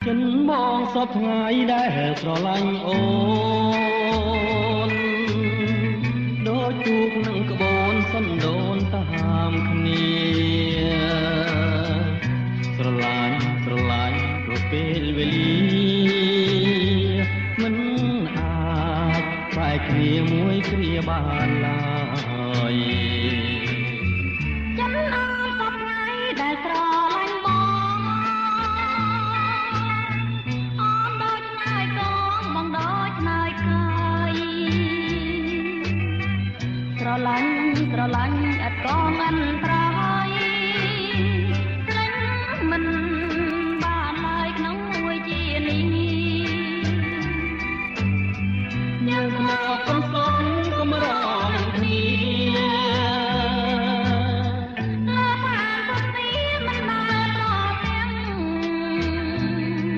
ចិនបងសពថ្ងៃដែលស្រឡាញ់អូន ដូចទូកនឹងក្បូនសណ្ដូនតាមគ្នា ស្រឡាញ់ស្រឡាញ់គ្រប់ពេលវេលា មិនអាចបែកគ្នាមួយគ្រាបានឡើយ។